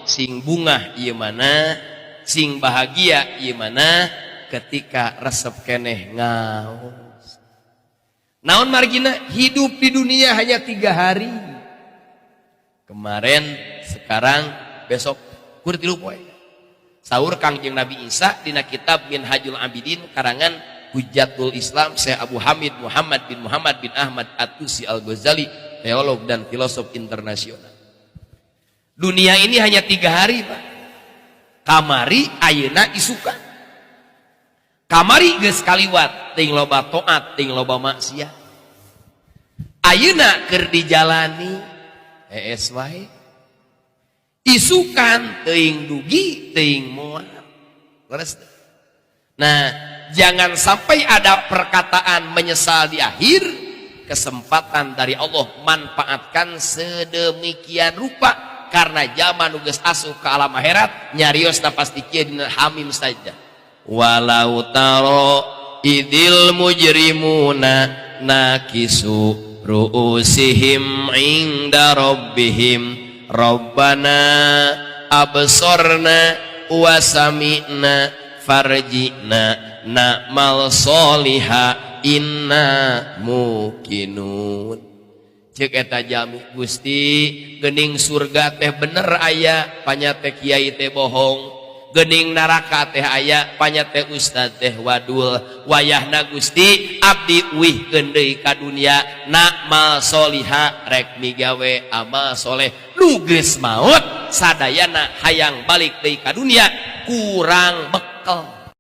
Sing bungah ieu mana, sing bahagia ieu mana ketika resep keneh ngaos. Naon margina? Hidup di dunia hanya 3 hari. Kemarin, sekarang, besok, kur 3 poe. Saur Kangjeng Nabi Isa dina kitab Minhajul Abidin karangan Hujjatul Islam Syekh Abu Hamid Muhammad bin Muhammad bin Ahmad At-Tusi Al-Ghazali, teolog dan filosof internasional. Dunia ini hanya 3 hari, Pak. Kamari, ayeuna, isukan. Kamari geus kaliwat, ting loba toat, ting loba maksiat. Ayeuna keur dijalani, hees wae. Isukan teuing dugi, teuing moal. Leres. Nah, jangan sampai ada perkataan menyesal di akhir. Kesempatan dari Allah manfaatkan sedemikian rupa karena zaman nu geus asup ke alam akhirat nyariosna pasti kieu dina Hamim saja. Walau taro idil mujrimuna nakisu ru'usihim inda rabbihim rabbana absorna wa sami'na farji'na na'mal soliha inna muqinun. Cek eta jalmi, "Gusti, gening surga teh bener aya, panya teh kiai teh bohong. Gening neraka teh aya, panya teh ustad teh wadul. Wayahna, Gusti, abdi uihkeun deui ka dunia, na'mal soliha, rek migawe amal soleh." Nu geus maot sadayana hayang balik deui ka dunia, kurang bekel.